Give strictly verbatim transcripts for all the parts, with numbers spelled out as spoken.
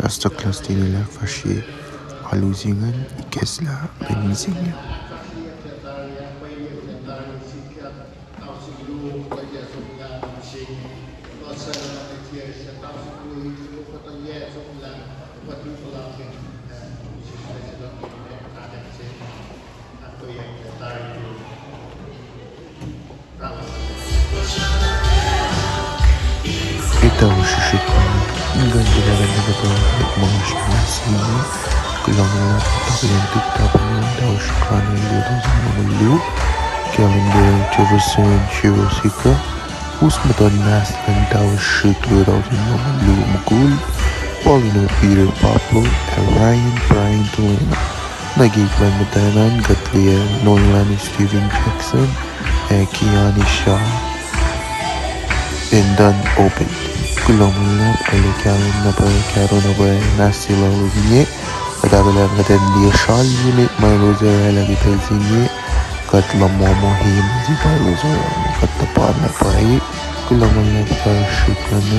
Master class tinilac fahsr ye alu se ingacn ikacslah mwe misingi. Etawa srihsrihk ingacn tuh ma kuhtuh ma oasr ma se inge. Kuloh ma luhlahp, takulan tip tapan, etawa srihsrihk run luo tausin longoul luo. Calendar Jefferson Shiro Sika. Us muhtuhn nahs an, etawa srihsrihk luo tausin longoul luo mukul. Paulino Peter Pablo, ac Ryan Brian Tulena. Nuh ke ip luhn muhtwacn an kuht liye Noelani Steven Jackson, ac Kiani Shah. Endon Obed. Kuloh ma luhlahp, arlac kahlwem na pwacye, kahto na pwacye, nahs se lalos inge. Kuht ahkolah kuht in liye srihsrihk unit ma elos oraclah ke pacl se inge. Kuht luhman muh him si pa elos oraclah, kuht tuhpan na pwacye. Kuloh ma luhlahp, etawa srihsrihk run.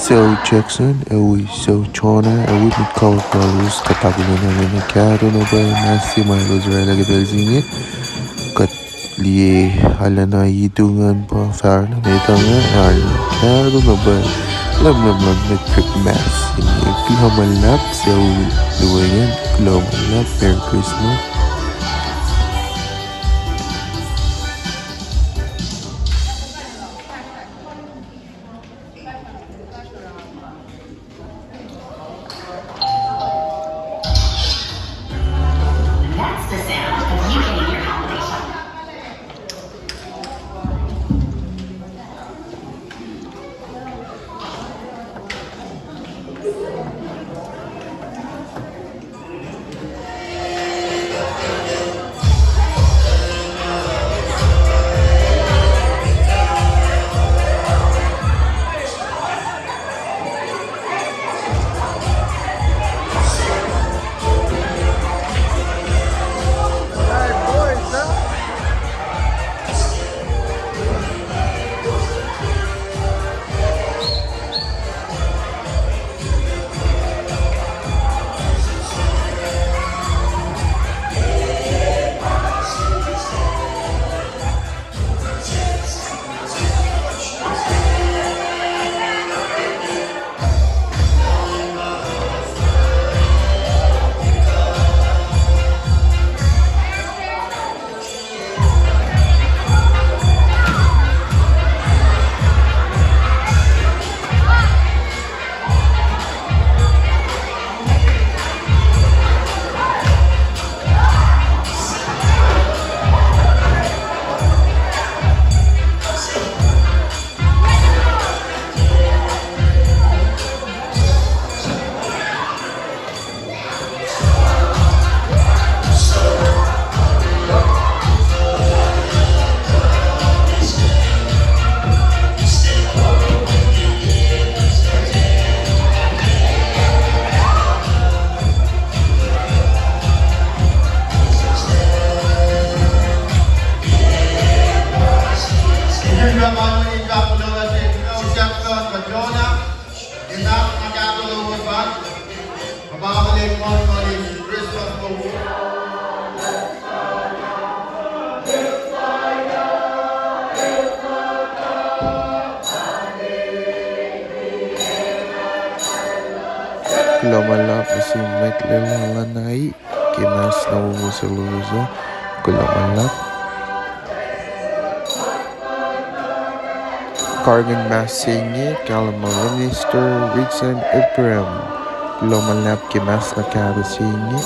Sel Jackson, ac wi Sel Chona, ac wi mwet kawuck lalos, kuht akihlen na kahto na pwacye, nahs se ma elos oraclah ke pacl se inge. Kuht liye arulacna itu ingacn pa fahsr nuh met inge, arulacna kahto na pwacye, lemlem luhn mwet Christmas inge. Kuloh ma luhlahp, sel Luengen, kuloh ma luhlahp, Merry Christmas. That's the sound of you getting your holiday shop. Jonah, enough na kahto lowos an. Pahpah mulen Mon Mani, Christmas lowos. Kuloh ma luhlahp nuh sin mwet lwelah luhn ahi ke mas na wowo se lowos uh. Kuloh ma luhlahp. Karihngihn mas se inge kahlwem luhn Minister Ridson Abraham. Kuloh ma luhlahp ke mas na kahto se inge.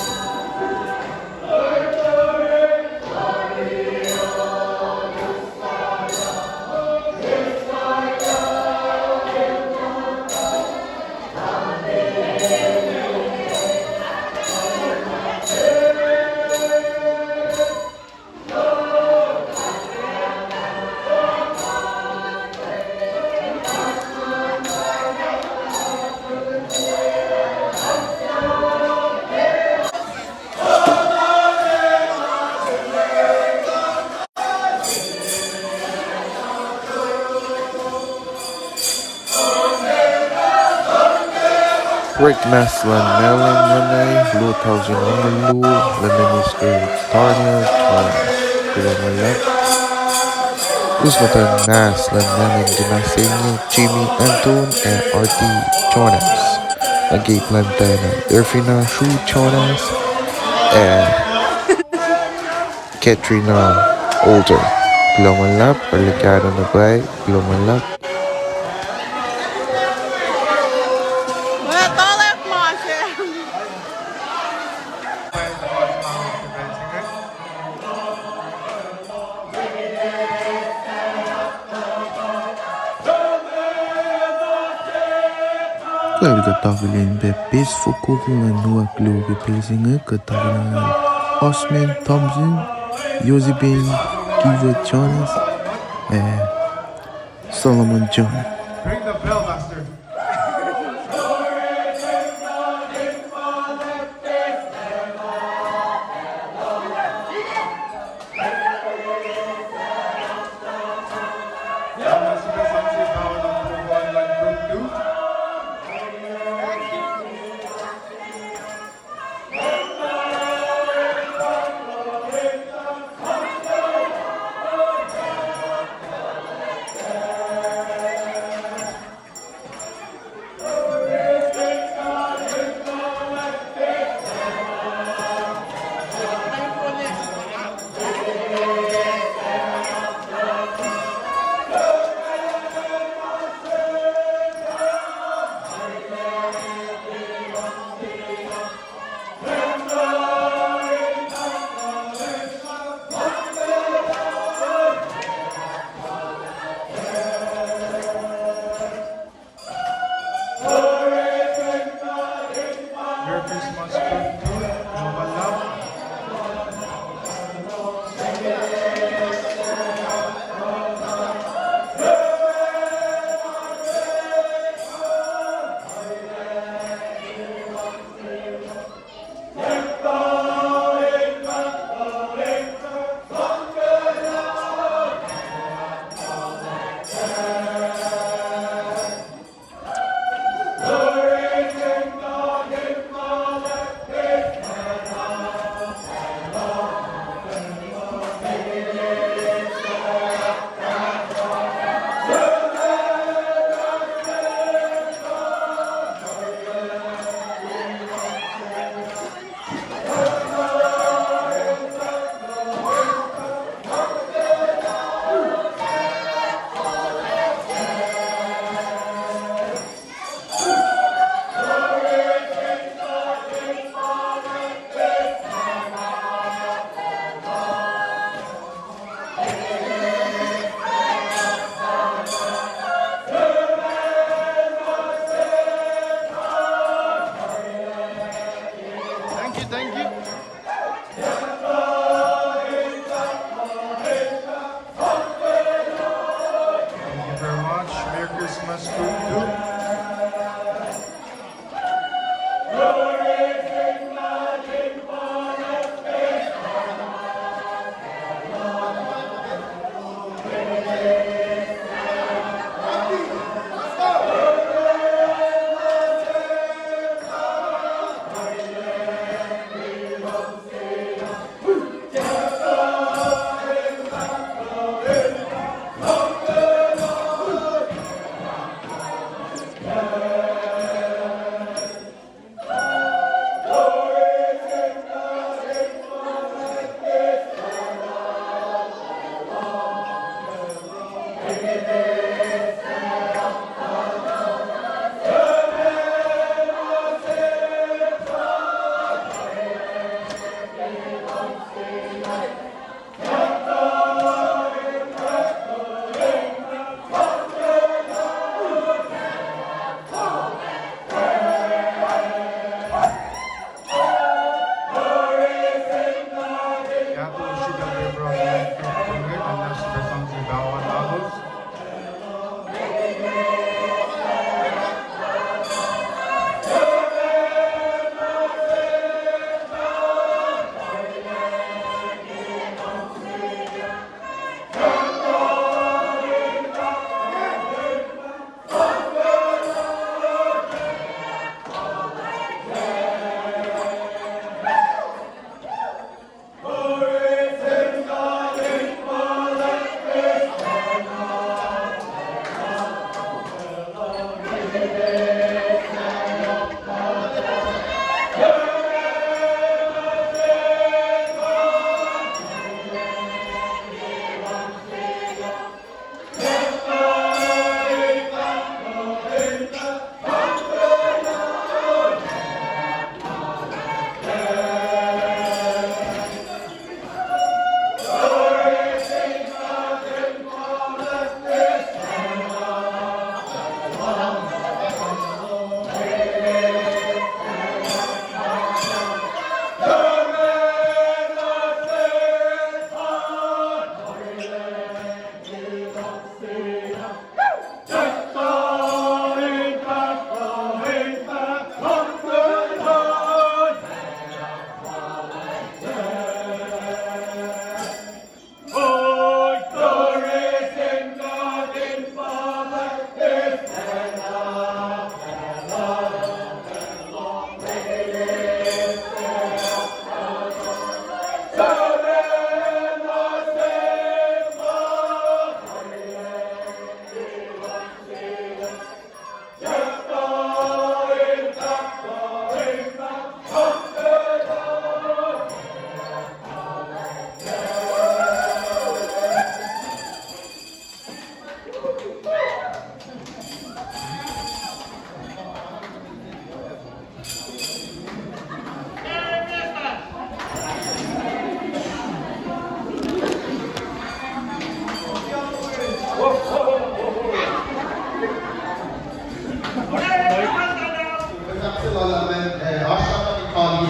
Pruhe mas luhn mahlwem luhn ahi, luo tausin longoul luo, luhn Minister Daniel Thomas. Kuloh ma luhlahp. Us muhtuhn mas luhn mahlwem ke mas se inge, Jimmy Anton ac Artie Jonas. Nuh ke plwacn pacna, Erfina Shu Jonas ac Katrina Older. Kuloh ma luhlahp, arlac kahto na pwacye, kuloh ma luhlahp. Kuht kuht akihlen pac best vocal luhn nuh ke pacl se inge, kuht akihlen Osman Thompson, Yosibin Kiva Jonas, ac Solomon John. Bring the bell, master.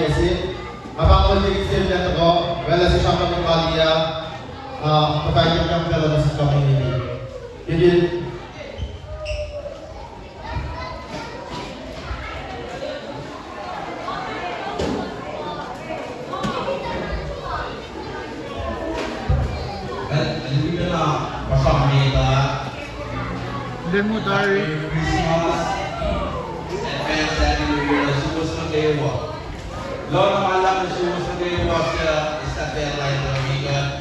Nga pahngon ke kihsen lah tuhkuh, oraclah se sramsram in kaliya, uh, kuhfa in kampare nuh sin community. Kihtin. Well, lihpufacn na, puhsra met uh, Merry Christmas, advance Happy New Year nuh suwos nuh kwewa. Lwelah ma luhlahp nuh suwos nuh kwewa suc eis pacl lain uh.